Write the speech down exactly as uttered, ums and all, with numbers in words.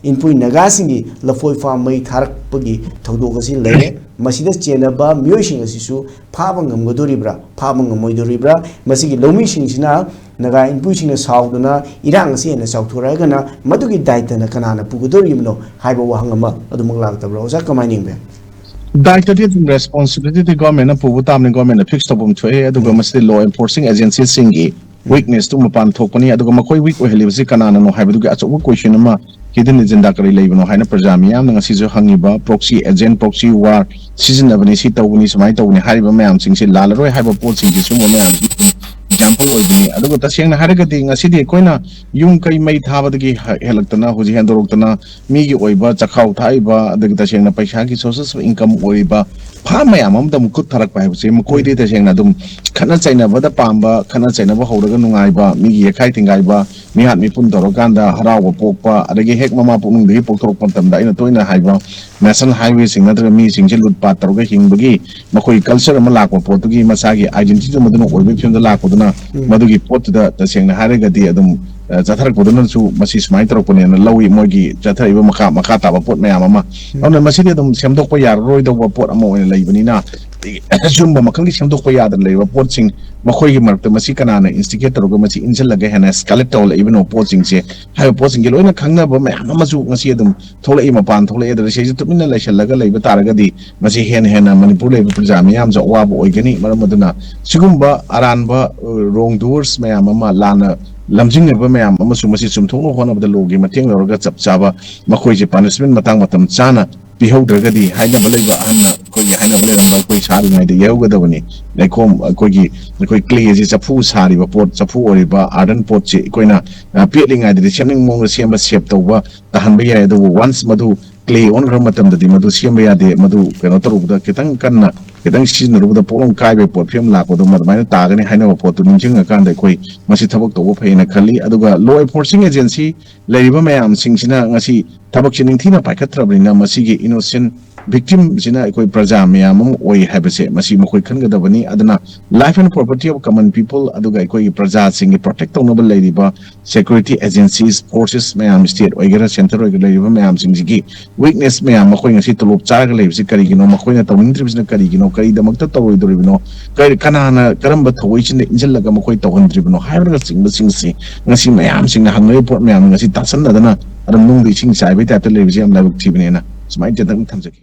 ꯏꯟꯄꯨꯏ ꯅꯥꯒꯥꯁꯤꯡꯒꯤ ꯂꯐꯣꯏ ꯐꯥꯔꯝ ꯃꯩ ꯊꯥꯔꯛꯄꯒꯤ ꯊꯧꯗꯣꯛ ꯑꯁꯤ ꯂꯩꯔꯦ꯫ ꯃꯁꯤꯗ ꯆꯦꯟꯅꯕ ꯃꯤꯑꯣꯏꯁꯤꯡ ꯑꯁꯤꯁꯨ ꯐꯥꯕ ꯉꯝꯒꯗꯣꯔꯤꯕ꯭ꯔꯥ, ꯐꯥꯕ ꯉꯝꯃꯣꯏꯗꯣꯔꯤꯕ꯭ꯔꯥ? ꯃꯁꯤꯒꯤ ꯂꯧꯃꯤꯁꯤꯡꯁꯤꯅ ꯅꯥꯒꯥ ꯏꯟꯄꯨꯏꯁꯤꯡꯅ ꯁꯥꯎꯗꯨꯅ ꯏꯔꯥꯡ ꯑꯁꯤ ꯍꯦꯟꯅ ꯆꯥꯎꯊꯣꯔꯛꯑꯒꯅ ꯃꯗꯨꯒꯤ ꯗꯥꯏꯇꯅ ꯀꯅꯥꯅ ꯄꯨꯒꯗꯣꯔꯤꯕꯅꯣ ꯍꯥꯏꯕ ꯋꯥꯍꯪ ꯑꯃ ꯑꯗꯨꯃꯛ ꯂꯥꯛꯇꯕ꯭ꯔꯥ? ꯑꯣꯖꯥ, ꯀꯃꯥꯏꯅ ꯌꯦꯡꯕ ꯌꯥꯏ? ꯗꯥꯏꯇꯗꯤ ꯑꯗꯨꯝ, ꯔꯦꯁꯄꯣꯟꯁꯤꯕꯤꯂꯤꯇꯤꯗꯤ ꯒꯣꯔꯃꯦꯟꯅ ꯄꯨꯕ ꯇꯥꯕꯅꯤ, ꯒꯣꯔꯃꯦꯟꯅ ꯐꯤꯛꯁ ꯇꯧꯐꯝ ꯊꯣꯛꯑꯦ꯫ ꯑꯗꯨꯒ ꯎꯝ꯫ ꯃꯁꯤꯗꯤ ꯂꯣ ꯑꯦꯟꯐꯣꯔꯁꯤꯡ ꯑꯦꯖꯦꯟꯁꯤꯁꯤꯡꯒꯤ ꯎꯝ꯫ ꯋꯤꯛꯅꯦꯁꯇꯨ ꯃꯄꯥꯟ ꯊꯣꯛꯄꯅꯤ꯫ ꯑꯗꯨꯒ ꯃꯈꯣꯏ ꯋꯤꯛ ꯑꯣꯏꯍꯜꯂꯤꯕꯁꯤ ꯀꯅꯥꯅꯅꯣ ꯍꯥꯏꯕꯗꯨꯒꯤ ꯑꯆꯧꯕ ꯀꯣꯏꯁꯟ ꯑꯃ hidden agenda ꯀꯔꯤ ꯂꯩꯕꯅꯣ ꯍꯥꯏꯅ ꯄ꯭ꯔꯖꯥ ꯃꯤꯌꯥꯝꯅ ꯉꯁꯤꯁꯨ ꯍꯪꯉꯤꯕ꯫ ꯄ꯭ꯔꯣꯛꯁꯤ ꯑꯦꯖꯦꯟ, ꯄ꯭ꯔꯣꯛꯁꯤ ꯋꯥꯔ ꯁꯤꯖꯤꯟꯅꯕꯅꯤ, ꯁꯤ ꯇꯧꯕꯅꯤ, ꯁꯨꯃꯥꯏꯅ ꯇꯧꯕꯅꯤ ꯍꯥꯏꯔꯤꯕ ꯃꯌꯥꯝꯁꯤꯡꯁꯤ ꯂꯥꯜꯂꯔꯣꯏ ꯍꯥꯏꯕ ꯄꯣꯠꯁꯤꯡꯁꯤ ꯁꯨꯝꯕ ꯃꯌꯥꯝꯁꯤ ꯑꯦꯛꯖꯥꯝꯄꯜ ꯑꯣꯏꯕꯅꯤ꯫ ꯑꯗꯨꯒ ꯇꯁꯦꯡꯅ ꯍꯥꯏꯔꯒꯗꯤ ꯉꯁꯤꯗꯤ ꯑꯩꯈꯣꯏꯅ ꯌꯨꯝ ꯀꯩ ꯃꯩ ꯊꯥꯕꯗꯒꯤ ꯍꯦꯜꯂꯛꯇꯅ, ꯍꯧꯖꯤꯛ ꯍꯦꯟꯗꯣꯔꯛꯇꯅ, ꯃꯤꯒꯤ ꯑꯣꯏꯕ ꯆꯥꯛꯈꯥꯎ ꯊꯥꯛꯏꯕ, ꯑꯗꯒꯤ ꯇꯁꯦꯡꯅ ꯄꯩꯁꯥꯒꯤ sources of income ꯑꯣꯏꯔꯤꯕ ꯐꯥꯔꯝ ꯃꯌꯥꯝ ꯑꯃꯗ ꯑꯃꯨꯛ ꯈꯨꯠ ꯊꯥꯔꯛꯄ ꯍꯥꯏꯕꯁꯦ ꯃꯈꯣꯏꯗꯤ ꯎꯝ꯫ ꯇꯁꯦꯡꯅ ꯑꯗꯨꯝ ꯈꯠꯅ ꯆꯩꯅꯕꯗ ꯄꯥꯝꯕ, ꯈꯠꯅ ꯆꯩꯅꯕ ꯍꯧꯔꯒ ꯅꯨꯡꯉꯥꯏꯕ, ꯃꯤꯒꯤ ꯌꯦꯛꯈꯥꯏ ꯊꯤꯡꯒꯥꯏꯕ, ꯃꯤꯍꯥꯠ ꯃꯤꯄꯨꯟ ꯇꯧꯔꯀꯥꯟꯗ ꯍꯔꯥꯎꯕ ꯄꯣꯛꯄ, ꯑꯗꯒꯤ ꯍꯦꯛ ꯃꯃꯥ ꯄꯨꯛꯅꯨꯡꯗꯒꯤ ꯄꯣꯛꯊꯣꯔꯛꯄ ꯃꯇꯝꯗ ꯑꯩꯅ ꯇꯣꯏꯅ ꯍꯥꯏꯕ ꯅꯦꯁꯅꯦꯜ ꯍꯥꯏꯋꯦꯁꯤꯡ ꯅꯠꯇ꯭ꯔꯒ ꯃꯤꯁꯤꯡꯁꯦ ꯂꯨꯠ ꯄꯥꯠ ꯇꯧꯔꯒ ꯍꯤꯡꯕꯒꯤ ꯃꯈꯣꯏ ꯀꯜꯆꯔ ꯑꯃ ꯂꯥꯛꯄ ꯄꯣꯠꯇꯨꯒꯤ ꯃꯁꯥꯒꯤ ꯑꯥꯏꯗꯦꯟꯇꯤꯇꯤ ꯃꯗꯨꯅ ꯑꯣꯏꯕꯒꯤ ꯐꯤꯕꯝꯗ ꯂꯥꯛꯄꯗꯨꯅ ꯎꯝ꯫ ꯃꯗꯨꯒꯤ ꯄꯣꯠꯇꯨꯗ ꯇꯁꯦꯡꯅ ꯍꯥꯏꯔꯒꯗꯤ ꯑꯗꯨꯝ, ꯑ, ꯆꯠꯊꯔꯛꯄꯗꯨꯅꯁꯨ ꯃꯁꯤ ꯁꯨꯃꯥꯏꯅ ꯇꯧꯔꯛꯄꯅꯦꯅ ꯂꯧꯏ, ꯃꯣꯏꯒꯤ ꯆꯠꯊꯔꯛꯏꯕ ꯃꯈꯥ, ꯃꯈꯥ ꯇꯥꯕ ꯄꯣꯠ ꯃꯌꯥꯝ ꯑꯃ꯫ ꯎꯝ꯫ ꯑꯗꯨꯅ ꯃꯁꯤꯗꯤ ꯑꯗꯨꯝ ꯁꯦꯝꯗꯣꯛꯄ ꯌꯥꯔꯔꯣꯏꯗꯧꯕ ꯄꯣꯠ ꯑꯃ ꯑꯣꯏꯅ ꯂꯩꯕꯅꯤꯅ, ꯑꯆꯨꯝꯕ ꯃꯈꯜꯒꯤ ꯁꯦꯝꯗꯣꯛꯄ ꯌꯥꯗꯅ ꯂꯩꯔꯤꯕ ꯄꯣꯠꯁꯤꯡ, ꯃꯈꯣꯏꯒꯤ ꯃꯔꯛꯇ ꯃꯁꯤ ꯀꯅꯥꯅ ꯏꯟꯁꯇꯤꯒꯦꯠ ꯇꯧꯔꯒ ꯃꯁꯤ ꯏꯟꯁꯤꯜꯂꯒ ꯍꯦꯟꯅ ꯑꯦꯁꯀꯥꯂꯦꯠ ꯇꯧꯍꯜꯂꯛꯏꯕꯅꯣ ꯄꯣꯠꯁꯤꯡꯁꯦ ꯍꯥꯏꯕ ꯄꯣꯠꯁꯤꯡꯁꯦ ꯂꯣꯏꯅ ꯈꯪꯅꯕ ꯃꯌꯥꯝ ꯑꯃꯁꯨ ꯉꯁꯤ ꯑꯗꯨꯝ ꯊꯣꯛꯂꯛꯏ, ꯃꯄꯥꯟ ꯊꯣꯛꯂꯛꯑꯦ꯫ ꯑꯗꯨꯅ ꯁꯤꯁꯦ ꯇꯨꯃꯤꯟꯅ ꯂꯩꯁꯜꯂꯒ ꯂꯩꯕ ꯇꯥꯔꯒꯗꯤ ꯃꯁꯤ ꯍꯦꯟꯅ ꯍꯦꯟꯅ ꯃꯅꯤꯄꯨꯔ ꯂꯩꯕ ꯄ꯭ꯔꯖꯥ ꯃꯤꯌꯥꯝꯁꯨ ꯑꯋꯥꯕ ꯑꯣꯏꯒꯅꯤ꯫ ꯃꯔꯝ ꯑꯗꯨꯅ ꯁꯤꯒꯨꯝꯕ ꯑꯔꯥꯟꯕ, ꯑ, ꯔꯣꯡ ꯗꯨꯋꯔꯁ ꯃꯌꯥꯝ ꯑꯃ, ꯂꯥꯟꯅ ꯂꯝꯖꯤꯡꯅꯕ ꯃꯌꯥꯝ ꯑꯃꯁꯨ ꯃꯁꯤ ꯆꯨꯝꯊꯣꯛꯅꯕ ꯍꯣꯠꯅꯕꯗ ꯂꯣꯒꯤ ꯃꯇꯦꯡ ꯂꯧꯔꯒ ꯆꯞ ꯆꯥꯕ ꯃꯈꯣꯏꯁꯦ ꯄꯅꯤꯁꯃꯦꯟ ꯃꯇꯥꯡ ꯃꯇꯝ ꯆꯥꯅ ꯄꯤꯍꯧꯗ꯭ꯔꯒꯗꯤ, ꯍꯥꯏꯅꯕ ꯂꯩꯕ ꯑꯍꯟꯅ, ꯑꯩꯈꯣꯏꯒꯤ ꯍꯥꯏꯅꯕ ꯂꯩꯕ, ꯂꯧꯀꯣꯏ ꯁꯥꯔꯤꯉꯩꯗ ꯌꯩꯍꯧꯒꯗꯕꯅꯤ꯫ ꯂꯩꯈꯣꯝ, ꯑꯩꯈꯣꯏꯒꯤ, ꯑꯩꯈꯣꯏ ꯀ꯭ꯂꯦꯁꯤ, ꯆꯐꯨ ꯁꯥꯔꯤꯕ ꯄꯣꯠ, ꯆꯐꯨ ꯑꯣꯏꯔꯤꯕ ꯑꯥꯔꯗꯟ ꯄꯣꯠꯁꯤ ꯑꯩꯈꯣꯏꯅ, ꯑ, ꯄꯦꯠꯂꯤꯉꯩꯗꯗꯤ ꯁꯦꯝꯅꯤꯡꯕ ꯃꯑꯣꯡꯗ ꯁꯦꯝꯕ, ꯁꯦꯞ ꯇꯧꯕ ꯇꯥꯍꯟꯕ ꯌꯥꯏ꯫ ꯑꯗꯨꯕꯨ ꯋꯥꯟꯁ ꯃꯗꯨ ꯀ꯭ꯂꯦ ꯑꯣꯟꯈ꯭ꯔꯕ ꯃꯇꯝꯗꯗꯤ ꯃꯗꯨ ꯁꯦꯝꯕ ꯌꯥꯗꯦ꯫ ꯃꯗꯨ ꯀꯩꯅꯣ ꯇꯧꯔꯨꯕꯗ, ꯈꯤꯇꯪ ꯀꯟꯅ, ꯈꯤꯇꯪ ꯁꯤꯖꯤꯟꯅꯔꯨꯕꯗ ꯄꯣꯠꯂꯨꯝ ꯀꯥꯏꯕꯒꯤ ꯄꯣꯠ ꯐꯤꯕꯝ ꯂꯥꯛꯄꯗꯣ ꯑꯗꯨꯃꯥꯏꯅ ꯇꯥꯒꯅꯤ ꯍꯥꯏꯅꯕ ꯄꯣꯠꯇꯨ ꯅꯤꯡꯁꯤꯡꯉꯀꯥꯟꯗ ꯑꯩꯈꯣꯏ ꯃꯁꯤ ꯊꯕꯛ ꯇꯧꯕ ꯐꯩꯅ ꯈꯜꯂꯤ꯫ ꯑꯗꯨꯒ ꯂꯣ ꯑꯦꯟꯐꯣꯔꯁꯤꯡ ꯑꯦꯖꯦꯟꯁꯤ ꯂꯩꯔꯤꯕ ꯃꯌꯥꯝꯁꯤꯡꯁꯤꯅ ꯉꯁꯤ ꯊꯕꯛꯁꯤ ꯅꯤꯡꯊꯤꯅ ꯄꯥꯏꯈꯠꯇ꯭ꯔꯕꯅꯤꯅ ꯃꯁꯤꯒꯤ ꯏꯅꯣꯁꯦꯟ ꯚꯤꯛꯇꯤꯝꯁꯤꯅ ꯑꯩꯈꯣꯏ ꯄ꯭ꯔꯖꯥ ꯃꯌꯥꯝ ꯑꯃ ꯑꯣꯏ ꯍꯥꯏꯕꯁꯦ ꯃꯁꯤ ꯃꯈꯣꯏ ꯈꯟꯒꯗꯕꯅꯤ꯫ ꯑꯗꯨꯅ life and property of common people ꯑꯗꯨꯒ ꯑꯩꯈꯣꯏꯒꯤ ꯄ꯭ꯔꯖꯥꯁꯤꯡꯒꯤ ꯄ꯭ꯔꯣꯇꯦꯛ ꯇꯧꯅꯕ ꯂꯩꯔꯤꯕ security agencies, forces ꯃꯌꯥꯝ, state ꯑꯣꯏꯒꯦꯔꯥ centre ꯑꯣꯏꯒꯦꯔꯥ, ꯂꯩꯔꯤꯕ ꯃꯌꯥꯝꯁꯤꯡꯁꯤꯒꯤ weakness ꯃꯌꯥꯝ, ꯃꯈꯣꯏ ꯉꯁꯤ ꯇꯣꯂꯣꯞ ꯆꯥꯔꯒ ꯂꯩꯕꯁꯤ ꯀꯔꯤꯒꯤꯅꯣ, ꯃꯈꯣꯏꯅ ꯇꯧꯅꯤꯡꯗ꯭ꯔꯤꯕꯁꯤꯅ ꯀꯔꯤꯒꯤꯅꯣ, ꯀꯔꯤꯗꯃꯛꯇ ꯇꯧꯔꯣꯏꯗꯧꯔꯤꯕꯅꯣ, ꯀꯔꯤ, ꯀꯅꯥꯅ ꯀꯔꯝꯕ ꯊꯧꯑꯣꯏꯁꯤꯡꯗ ꯏꯟꯁꯤꯜꯂꯒ ꯃꯈꯣꯏ ꯇꯧꯍꯟꯗ꯭ꯔꯤꯕꯅꯣ ꯍꯥꯏꯕꯅꯆꯤꯡꯕꯁꯤꯡꯁꯤ ꯉꯁꯤ ꯃꯌꯥꯝꯁꯤꯡꯅ ꯍꯪꯅꯔꯤꯕ ꯄꯣꯠ ꯃꯌꯥꯝ ꯉꯁꯤ ꯇꯥꯁꯟꯅꯗꯅ ꯑꯗꯨꯝ ꯅꯨꯡꯗ ꯏꯁꯤꯡ ꯆꯥꯏꯕꯒꯤ type ꯇ ꯂꯩꯕꯁꯤ ꯌꯥꯝ ꯂꯥꯏꯕꯛ ꯊꯤꯕꯅꯦꯅ ꯁꯨꯃꯥꯏꯅ ꯇꯦꯟꯇꯛꯅ ꯊꯝꯖꯒꯦ꯫